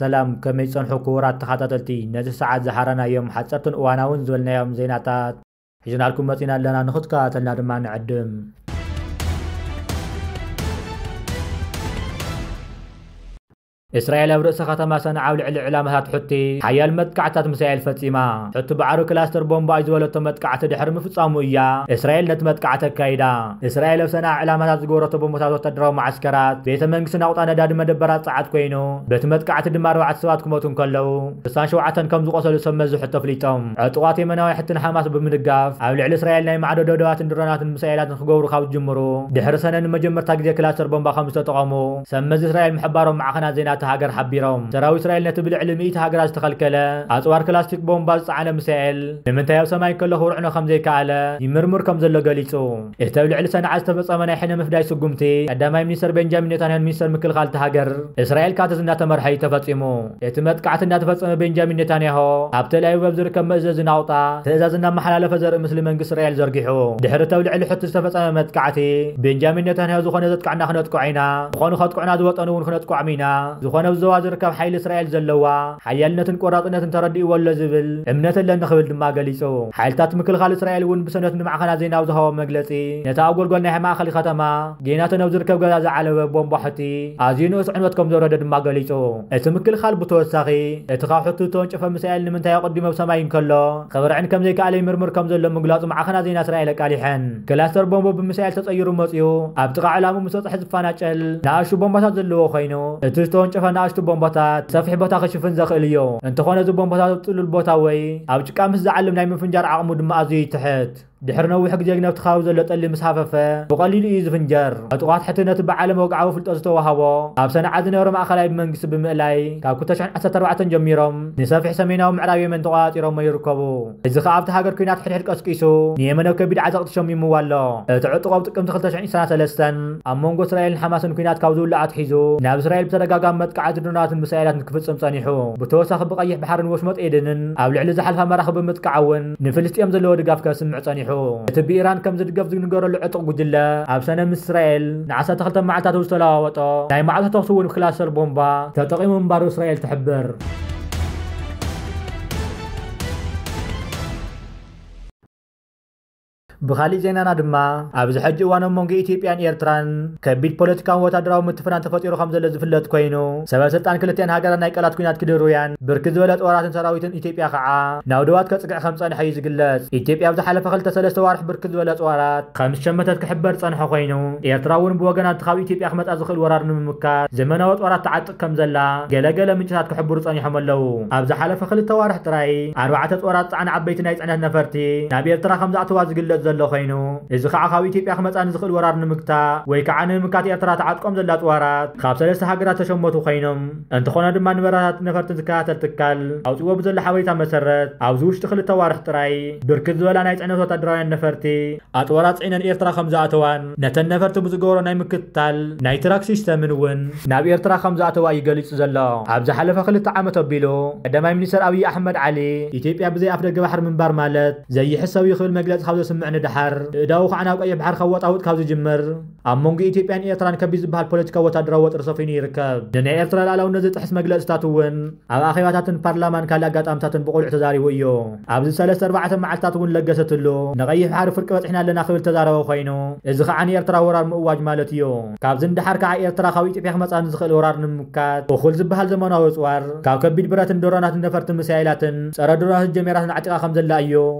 ሰላም፣ ከመይ ጸንሑ ክቡራት ተኸታተልቲ? ነዚ ሰዓት ዝሓረናዮም ሓጸርትን እዋናውን ዝበልናዮም ዜናታት ሒዝናልኩም መጺና ኣለና፣ ንኽትከታተልና ድማ ንዕድም። እስራኤል ኣብ ርእሰ ከተማ ሰንዓ ኣብ ልዕሊ ዕላማታት ሑቲ ሓያል መጥቃዕታት ሚሳኤል ፈጺማ። ሑቲ ብዓርቢ ክላስተር ቦምባ እዩ ዝበለቶ መጥቃዕቲ ድሕሪ ምፍጻሙ እያ እስራኤል ነቲ መጥቃዕቲ ኣካይዳ። እስራኤል ኣብ ሰንዓ ዕላማታት ዝገበረቶ ቦምባታት ወታደራዊ መዓስከራት፣ ቤተ መንግስቲ ናቑጣ ነዳዲ መደበራት ጸዓት ኮይኑ፣ በቲ መጥቃዕቲ ድማ ኣርባዕተ ሰባት ክሞቱ እንከለዉ፣ ስሳን ሸውዓተን ከም ዝቖሰሉ ሰብ መዚ ሑቲ ኣፍሊጦም። ዕጡቓት የመናውያን ሑቲ ንሓማስ ብምድጋፍ ኣብ ልዕሊ እስራኤል ናይ ማዕዶ ደብዳባትን ድሮናትን ሚሳኤላትን ክገብሩ ካብ ዝጅምሩ ድሕሪ ሰነ ንመጀመርታ ግዜ ክላስተር ቦምባ ከም ዝተጠቐሙ ሰብ መዚ እስራኤል ምሕባሮም ማዕኸናት ዜና እታ ሃገር ሓቢሮም። ሰራዊት እስራኤል ነቲ ብልዕሊ ሚእቲ ሃገራት ዝተኸልከለ ኣጽዋር ክላስቲክ ቦምባ ዝጸዓነ ሚሳኤል ንምንታይ ኣብ ሰማይ እንከሎ ክብርዕኖ ከም ዘይከኣለ ይምርምር ከም ዘሎ ገሊጹ። እቲ ኣብ ልዕሊ ሰንዓ ዝተፈጸመ ናይ ሕነ ምፍዳይ ስጉምቲ ቀዳማይ ሚኒስተር ቤንጃሚን ኔታንያሁን ሚኒስተር ምክልኻል እታ ሃገር እስራኤል ካትዝ እናተመርሐ እዩ ተፈጺሙ። እቲ መጥቃዕቲ እናተፈጸመ ቤንጃሚን ኔታንያሁ ኣብ ተል ኣቪቭ ኣብ ዝርከብ መእዘዚ ናውጣ ትእዛዝ እናመሓላለፈ ዘርኢ ምስሊ መንግስቲ እስራኤል ዘርጊሑ። ድሕሪ እቲ ኣብ ልዕሊ ሑቲ ዝተፈጸመ መጥቃዕቲ ቤንጃሚን ኔታንያሁ ዝኾነ ዘጥቅዕና ክነጥቅዖ ኢና፣ ዝኾኑ ከጥቅዑና ዝወጠኑ እውን ክነጥቅዖም ኢና፣ ዝኾነ ኣብ ዞባ ዝርከብ ሓይሊ እስራኤል ዘለዋ ሓያልነትን ቆራጽነትን ተረዲእዎ ኣሎ ዝብል እምነት ኣለኒ ክብል ድማ ገሊጹ። ሓይልታት ምክልኻል እስራኤል እውን ብሰንበት ንማዕኸናት ዜና ኣብ ዝሃቦ መግለጺ፣ ነቲ ኣብ ጎልጎል ናይ ማእኸል ከተማ ጌናተን ኣብ ዝርከብ ገዛ ዝዓለበ ቦምባ ሑቲ ኣዝዩ ንኡስ ዕንወት ከም ዘውረደ ድማ ገሊጹ። እቲ ምክልኻል ብተወሳኺ፣ እቲ ካብ ሑቲ ዝተወንጨፈ ሚሳኤል ንምንታይ ኣቐዲሙ ኣብ ሰማይ እንከሎ ክብርዕን ከም ዘይከኣለ ይምርምር ከም ዘሎ ምግላጹ ማዕኸናት ዜና እስራኤል ኣቃሊሐን። ክላስተር ቦምቦ ብሚሳኤል ተጸይሩ መጺኡ ኣብ ጥቓ ዕላምኡ ምስ በጽሐ ዝፈናጨል ንኣሽቱ ቦምባታት ዘለዎ ኮይኑ፣ እቲ ዝተወንጨፈ ንኣሽቱ ቦምባታት ሰፊሕ ቦታ ክሽፍን ዘኽእል እዩ። እንተኾነ፣ እዚ ቦምባታት ኣብ ጽሉል ቦታ ወይ ኣብ ጭቃ ምስ ዝዓልብ ናይ ምፍንጃር ዓቕሙ ድማ ኣዝዩ ይትሕት። ድሕሪ ነዊሕ ግዜ ግን ኣብቲ ከባቢ ዘሎ ጠሊ ምስ ሃፈፈ፣ ብቐሊሉ እዩ ዝፍንጀር። ዕጡቓት ሑቲ ነቲ ብዓለም ወግዓዊ ፍልጠት ዝተዋህቦ ኣብ ሰንዓ ዝነበረ ማእከላይ ብመንግስቲ ብምእላይ፣ ካብ ክልተ ሽሕን ዓሰርተ ኣርባዕተን ጀሚሮም ንሰፊሕ ሰሜናዊ ምዕራብ የመን ተቖጻጺሮሞ ይርከቡ። እዚ ከኣ ኣብቲ ሃገር ኲናት ሕድሕድ ቀስቂሱ፣ ንየመን ኣብ ከቢድ ዓዘቕቲ ሸሚምዋ ኣሎ። እቲ ዕጡቕ ኣብ ጥቅምቲ ክልተ ሽሕን ዕስራን ሰለስተን ኣብ መንጎ እስራኤልን ሓማስን ኲናት ካብ ዝውላዕ ኣትሒዙ፣ ናብ እስራኤል ብተደጋጋሚ መጥቃዕቲ ድሮናትን ሚሳኤላትን ክፍጽም ጸኒሑ። ብተወሳኺ ብቀይሕ ባሕርን ወሽመጥ ኤደንን ኣብ ልዕሊ ዝሓልፋ መራኽብ ብምጥቃዕ እውን ንፍልስጤም ዘለዎ ድጋፍ ከስምዕ ጸኒሑ። እቲ ብኢራን ከም ዝድገፍ ዝንገረሉ ዕጡቕ ጉጅለ ኣብ ሰነ ምስ እስራኤል ንዓሰርተ ክልተ መዓልታት ዝተለዋወጦ ናይ መዓልቲ ተኹሲ እውን ክላስተር ቦምባ ተጠቒሙ ምንባሩ እስራኤል ትሕብር። ብኻሊእ ዜናና ድማ፣ ኣብዚ ሕጂ እዋን ኣብ መንጎ ኢትዮጵያን ኤርትራን ከቢድ ፖለቲካውን ወታደራዊ ምትፍናን ተፈጢሩ ከም ዘሎ ዝፍለጥ ኮይኑ፣ ሰበ ስልጣን ክልቲኣን ሃገራት ናይ ቃላት ኲናት ክድርውያን ብርክት ዝበለ ጦራትን ሰራዊትን ኢትዮጵያ ከዓ ናብ ዶባት ከጽግዕ ከም ጸንሐ እዩ ዝግለጽ። ኢትዮጵያ ኣብ ዝሓለፈ ክልተ ሰለስተ ዋርሕ ብርክት ዝበለ ጦራት ከም ዝሸመተት ክሕበር ጸንሐ ኮይኑ፣ ኤርትራ እውን ብወገና እቲ ካብ ኢትዮጵያ ክመጻ ዝኽእል ወራር ንምምካት ዘመናዊ ጦራት ትዓጥቕ ከም ዘላ ገለገለ ምንጭታት ክሕብሩ ጸኒሖም ኣለዉ። ኣብ ዝሓለፈ ክልተ ዋርሕ ጥራይ ኣርባዕተ ጦራት ጸዓን ዓበይቲ ናይ ጽዕነት ነፈርቲ ናብ ኤርትራ ከም ዝኣተዋ ዝግለጽ ዘሎ ኮይኑ፣ እዚ ከዓ ካብ ኢትዮጵያ ክመጻ ንዝኽእል ወራር ንምግታእ ወይ ከዓ ንምምካት ኤርትራ ትዓጥቆም ዘላ ጦራት ካብ ሰለስተ ሃገራት ተሸመቱ ኮይኖም፣ እንተኾነ ድማ ንበረራታት ነፈርቲ ዝከታተል ትካል ኣውፅዎ ብዘሎ ሓበሬታ መሰረት፣ ኣብዚ ውሽጢ ክልተ ዋርሕ ጥራይ ብርክት ዝበላ ናይ ጽዕነት ወታደራውያን ነፈርቲ ኣጽዋራት ጽዒነን ኤርትራ ከም ዝኣተዋን፣ ነተን ነፈርቲ ብዝገበሮ ናይ ምክትታል ናይ ትራክ ሲስተምን እውን ናብ ኤርትራ ከም ዝኣተዋ እዩ ገሊጹ ዘሎ። ኣብ ዝሓለፈ ክልተ ዓመት ኣቢሉ፣ ቀዳማይ ሚኒስተር ኣብይ ኣሕመድ ዓሊ፣ ኢትዮጵያ ብዘይ ኣፍደገ ባሕሪ ምንባር ማለት ዘይሕሰብ እዩ ክብል መግለጺ ካብ ዘስምዕ ንደሓር፣ ኣእዳዉ ከዓ ናብ ቀይሕ ባሕሪ ከወጣውጥ ካብ ዝጅምር፣ ኣብ መንጎ ኢትዮጵያን ኤርትራን ከቢድ ዝበሃል ፖለቲካዊ ወታደራዊ ወጥሪ ሰፊኑ ይርከብ። ንናይ ኤርትራ ልኣላውነት ዝጥሕስ መግለጽታት እውን ኣብ ኣኼባታትን ፓርላማን ካልእ ኣጋጣምታትን ብቑልዕ ተዛሪቡ እዩ። ኣብዚ ሰለስተ ኣርባዕተ መዓልትታት እውን ለገሰትሉ፣ ንቐይሕ ባሕሪ ፍርቂ በጺሕና ኣለና ክብል ተዛረበ ኮይኑ፣ እዚ ከዓ ንኤርትራ ወራር ምእዋጅ ማለት እዩ። ካብዚ ንደሓር ከዓ ኤርትራ ካብ ኢትዮጵያ ክመጻ ንዝኽእል ወራር ንምምካት እኹል ዝበሃል ዘመናዊ ኣጽዋር፣ ካብ ከቢድ ብረትን ድሮናትን ነፈርቲ ሚሳይላትን ጸረ ድሮናትን ጀሜራትን ኣዕጢቓ ከም ዘላ እዩ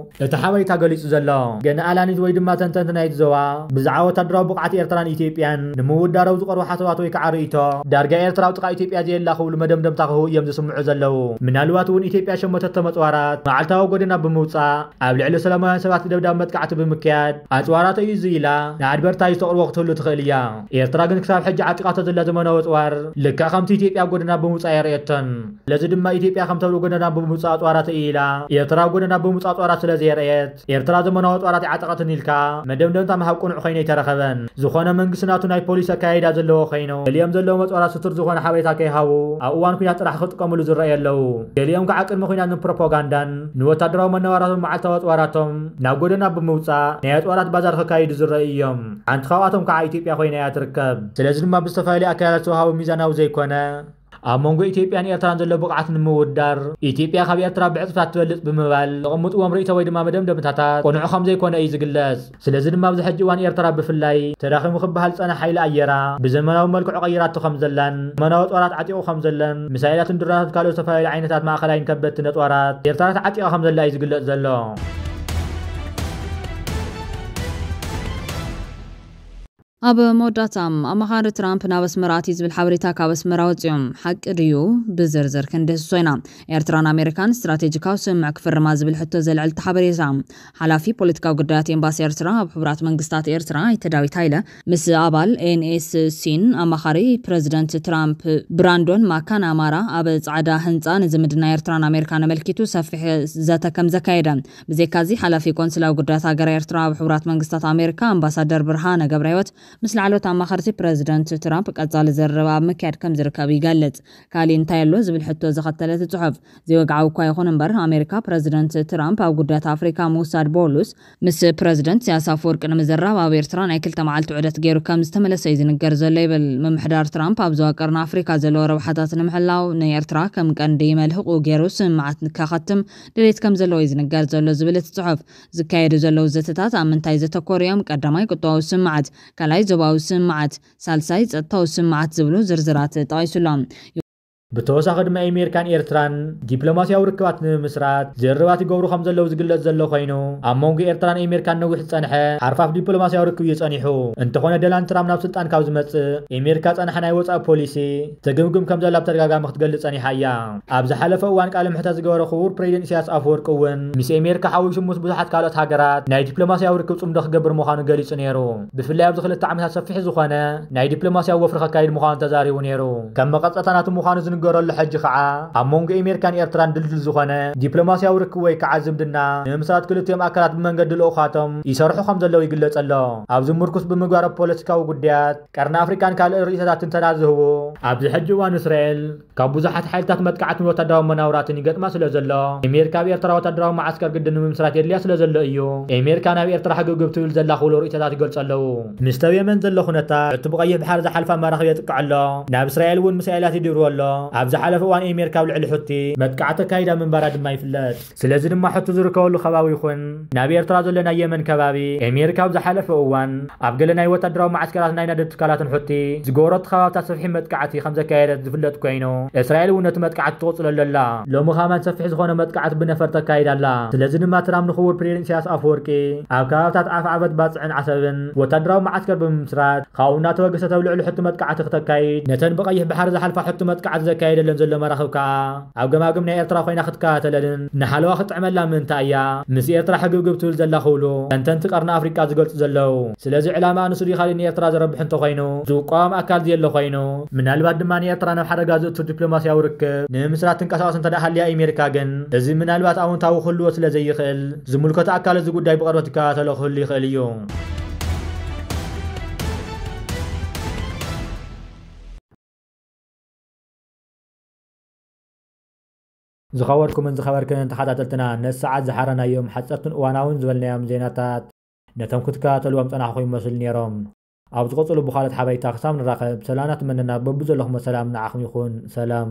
እቲ ሓበሬታ ገሊጹ ዘሎ። ገና ኣላኒት ወይ ድማ ተንተንቲ ናይቲ ዞባ ብዛዕባ ወታደራዊ ብቕዓት ኤርትራን ኢትዮጵያን ንምውዳረው ዝቐርቡ ሓሳባት ወይ ከዓ ርእይቶ፣ ዳርጋ ኤርትራ ኣብ ጥቓ ኢትዮጵያ ዘየላ ክብሉ መደምደምታ ክህቡ እዮም ዝስምዑ ዘለዉ። ምናልባት እውን ኢትዮጵያ ሸመተቶ መጽዋራት መዓልታዊ ጎደና ብምውጻእ ኣብ ልዕሊ ሰላማውያን ሰባት ደብዳብ መጥቃዕቲ ብምክያድ ኣጽዋራተይ እዩ ኢላ ንኣድቨርታይዝ ተቕርቦ ክትህሉ ትኽእል እያ። ኤርትራ ግን ክሳብ ሕጂ ዓጢቓቶ ዘላ ዘመናዊ ኣጽዋር ልክዕ ከምቲ ኢትዮጵያ ኣብ ጎደና ብምውጻእ የርእየቶን። ስለዚ ድማ ኢትዮጵያ ከም ተብሎ ጎደና ብምውጻእ ኣጽዋራት እያ ኢላ፣ ኤርትራ ኣብ ጎደና ብምውጻእ ኣጽዋራት ስለ ዘየርእየት፣ ኤርትራ ዘመናዊ ኣጽዋራት ይዓጠቐትን ኢልካ መደምደምታ ምሃብ ቅኑዕ ኮይኑ ኣይተረኸበን። ዝኾነ መንግስቲ ናቱ ናይ ፖሊስ ኣካያይዳ ዘለዎ ኮይኑ፣ ገሊኦም ዘለዎም ኣጽዋራት ስቱር ዝኾነ ሓበሬታ ከይሃቡ ኣብ እዋን ኲናት ጥራሕ ክጥቀምሉ ዝረኣዩ ኣለዉ። ገሊኦም ከዓ ቅድሚ ኲናት ንፕሮፓጋንዳን ንወታደራዊ መነባብሮን መዓልታዊ ኣጽዋራቶም ናብ ጎደና ብምውጻእ ናይ ኣጽዋራት ባዛር ከካይዱ ዝረኣዩ እዮም። ሓንቲ ካብኣቶም ከዓ ኢትዮጵያ ኮይና እያ ትርከብ። ስለዚ ድማ ብዝተፈላለዩ ኣካላት ዝተዋሃቡ ሚዛናዊ ዘይኮነ ኣብ መንጎ ኢትዮጵያን ኤርትራን ዘሎ ብቕዓት ንምውዳር፣ ኢትዮጵያ ካብ ኤርትራ ብዕጽፍታት ትበልጽ ብምባል ዘቐምጥዎም ርእይቶ ወይ ድማ መደምደምታታት ቅኑዕ ከም ዘይኮነ እዩ ዝግለጽ። ስለዚ ድማ ኣብዚ ሕጂ እዋን ኤርትራ ብፍላይ ተዳኺሙ ክበሃል ዝጸንሐ ሓይሊ ኣየራ ብዘመናዊ መልክዑ ቀይራቶ ከም ዘላን፣ ዘመናዊ ጦራት ዓጢቑ ከም ዘለን፣ ሚሳይላትን ድሮናትን ካልኦት ዝተፈላለዩ ዓይነታት ማእኸላይን ከበድቲ ነጦራት ኤርትራ ተዓጢቓ ከም ዘላ እዩ ዝግለጽ ዘሎ። ኣብ መወዳእታ፣ ኣማኻሪ ትራምፕ ናብ ኣስመራ ኣትዩ ዝብል ሓበሬታ ካብ ኣስመራ ወጺኦም ሓቂ ድዩ? ብዝርዝር ክንድህስሶ ኢና። ኤርትራን ኣሜሪካን ስትራቴጂካዊ ስምምዕ ክፍርማ ዝብል ሕቶ ዘልዕል እቲ ሓበሬታ፣ ሓላፊ ፖለቲካዊ ጉዳያት ኤምባሲ ኤርትራ ኣብ ሕቡራት መንግስታት ኤርትራ ኣይተ ዳዊት ሃይለ ምስ ኣባል ኤንኤስሲን ኣማኻሪ ፕረዚደንት ትራምፕ ብራንዶን ማካናማራ ኣብ ጻዕዳ ህንጻ ንዝምድና ኤርትራን ኣሜሪካን ኣመልኪቱ ሰፊሕ ዘተ ከም ዘካየደ። ብዘይካዚ ሓላፊ ቆንስላዊ ጉዳያት ሃገረ ኤርትራ ኣብ ሕቡራት መንግስታት ኣሜሪካ ኣምባሳደር ብርሃነ ገብረህይወት ምስ ላዕለዎት ኣማኸርቲ ፕረዚደንት ትራምፕ ቀጻሊ ዘረባ ኣብ ምክያድ ከም ዝርከብ ይገልጽ። ካሊእ እንታይ ኣሎ ዝብል ሕቶ ዘኸተለ እቲ ጽሑፍ፣ ዘይወግዓዊ እኳ ይኹን እምበር ኣሜሪካ ፕረዚደንት ትራምፕ ኣብ ጉዳያት ኣፍሪካ ምውሳድ ቦሉስ ምስ ፕረዚደንት ኢሳያስ ኣፈወርቂ ንምዝራብ ኣብ ኤርትራ ናይ ክልተ መዓልቲ ዑደት ገይሩ ከም ዝተመለሰ እዩ ዝንገር ዘሎ ይብል። ምምሕዳር ትራምፕ ኣብ ዞባ ቀርኒ ኣፍሪካ ዘለዎ ረብሓታት ንምሕላው ንኤርትራ ከም ቀንዲ መልህቑ ገይሩ ስምምዓት ከኸትም ድሌት ከም ዘለዎ እዩ ዝንገር ዘሎ ዝብል እቲ ጽሑፍ፣ ዝካየዱ ዘለዉ ዘተታት ኣብ ምንታይ ዘተኮሩ እዮም? ቀዳማይ ቁጠባዊ ስምምዓት፣ ካልኣይ ዞባዊ ስምምዓት፣ ሳልሳይ ጸጥታዊ ስምምዓት ዝብሉ ዝርዝራት ጠቒሱሎም። ብተወሳኺ ድማ ኣሜሪካን ኤርትራን ዲፕሎማሲያዊ ርክባት ንምምስራት ዝርርባት ይገብሩ ከም ዘለዉ ዝግለጽ ዘሎ ኮይኑ፣ ኣብ መንጎ ኤርትራን ኣሜሪካን ነዊሕ ዝጸንሐ ሓርፋፍ ዲፕሎማሲያዊ ርክብ እዩ ጸኒሑ። እንተኾነ ዶናልድ ትራምፕ ናብ ስልጣን ካብ ዝመጽእ ኣሜሪካ ጸንሓ ናይ ወጻኢ ፖሊሲ ትግምግም ከም ዘላ ብተደጋጋሚ ክትገልጽ ጸኒሓ እያ። ኣብ ዝሓለፈ እዋን ቃለ ምሕተት ዝገበረ ክቡር ፕሬዚደንት ኢሳያስ ኣፈወርቂ እውን ምስ ኣሜሪካ ሓዊሱ ምስ ብዙሓት ካልኦት ሃገራት ናይ ዲፕሎማሲያዊ ርክብ ጽምዶ ክገብር ምዃኑ ገሊጹ ነይሩ። ብፍላይ ኣብዚ ክልተ ዓመታት ሰፊሕ ዝኾነ ናይ ዲፕሎማሲያዊ ወፍሪ ከካይድ ምዃኑ ተዛሪቡ ነይሩ። ከም መቐጸልታ ናቱ ምዃኑ ዝንገረሉ ሕጂ ከዓ ኣብ መንጎ ኣሜሪካን ኤርትራን ድልድል ዝኾነ ዲፕሎማሲያዊ ርክብ ወይ ከዓ ዝምድና ንምምስራት ክልቲኦም ኣካላት ብመንገዲ ልኡኻቶም ይሰርሑ ከም ዘለዉ ይግለጽ ኣሎ። ኣብዚ ምርኩስ ብምግባር ኣብ ፖለቲካዊ ጉዳያት ቀርኒ ኣፍሪካን ካልእ ርእይቶታት ትንተና ዝህቡ ኣብዚ ሕጂ እዋን እስራኤል ካብ ብዙሓት ሓይልታት መጥቃዕትን ወታደራዊ መናውራትን ይገጥማ ስለ ዘሎ ኣሜሪካ ኣብ ኤርትራ ወታደራዊ መዓስከር ግድን ንምምስራት የድልያ ስለ ዘሎ እዩ ኣሜሪካ ናብ ኤርትራ ሕግብግብ ትብል ዘላ ክብሉ ርእይቶታት ይገልጹ ኣለዉ። ምስ ኣብ የመን ዘሎ ኩነታት እቲ ብቐይሕ ባሕሪ ዝሓልፍ ኣማራኺ የጥቅዕ ኣሎ። ናብ እስራኤል እውን ሚሳኤላት ይድርቡ ኣሎ። ኣብ ዝሓለፈ እዋን ኣሜሪካ ኣብ ልዕሊ ሑቲ መጥቃዕቲ ኣካይዳ ምንባራ ድማ ይፍለጥ። ስለዚ ድማ ሕቲ ዝርከበሉ ከባቢ ይኹን ናብ ኤርትራ ዘሎ ናይ የመን ከባቢ ኣሜሪካ ኣብ ዝሓለፈ እዋን ኣብ ገለ ናይ ወታደራዊ መዓስከራትን ናይ ነዳዲ ትካላትን ሑቲ ዝገበረቶ ከባብታት ሰፊሕ መጥቃዕቲ ከም ዘካየደት ዝፍለጥ ኮይኑ፣ እስራኤል እውን ነቲ መጥቃዕቲ ትቕጽለሉ ኣላ። ሎሚ ከማን ሰፊሕ ዝኾነ መጥቃዕቲ ብነፈር ተካይድ ኣላ። ስለዚ ድማ ትራምፕ ንክቡር ፕሬዚደንት ኢሳያስ ኣፈወርቂ ኣብ ከባብታት ኣፍ ዓበት ባጽዕን ዓሰብን ወታደራዊ መዓስከር ብምምስራት ካብኡ እናተበገሰት ኣብ ልዕሊ ሑቲ መጥቃዕቲ ክተካይድ፣ ነተን ብቐይሕ ባሕሪ ዝሓልፋ ሑቲ መጥቃዕቲ ዘካየደለን ዘሎ መራኽብ ከኣ ኣብ ገማግም ናይ ኤርትራ ኮይና ክትከታተለንን ንሓለዋ ክትጥዕመላ ምእንታ እያ ምስ ኤርትራ ሕግብግብ ትብል ዘላ ክብሉ ተንተንቲ ቀርኒ ኣፍሪቃ ዝገልጹ ዘለዉ። ስለዚ ዕላማ ንሱ ድዩ ካሊእ ንኤርትራ ዘረብሕ እንተኾይኑ ዝቋወም ኣካል ዘየለ ኮይኑ፣ ምናልባት ድማ ንኤርትራ ናብ ሓደጋ ዘእቱ ዲፕሎማሲያዊ ርክብ ንምምስራት ትንቀሳቐስ እንተ ደኣ ሃልያ ኣሜሪካ ግን፣ እዚ ምናልባት ኣወንታዊ ክህልዎ ስለ ዘይኽእል ዝምልከቶ ኣካል እዚ ጉዳይ ብቐርበት ይከታተሎ ክህሉ ይኽእል እዩ። ዝኸበርኩምን ዝኸበርክንን ተኸታተልትና፣ ነዚ ሰዓት ዝሓረናዮም ሓጸርትን እዋናውን ዝበልናዮም ዜናታት ነቶም ክትከታተልዎም ጸናሕኹም ይመስሉ ነይሮም። ኣብ ዝቕጽሉ ብኻልኦት ሓበሬታ ክሳብ ንራኸብ፣ ሰላምና ትምነና። በብዘለኹሞ ሰላም ንዓኹም ይኹን። ሰላም።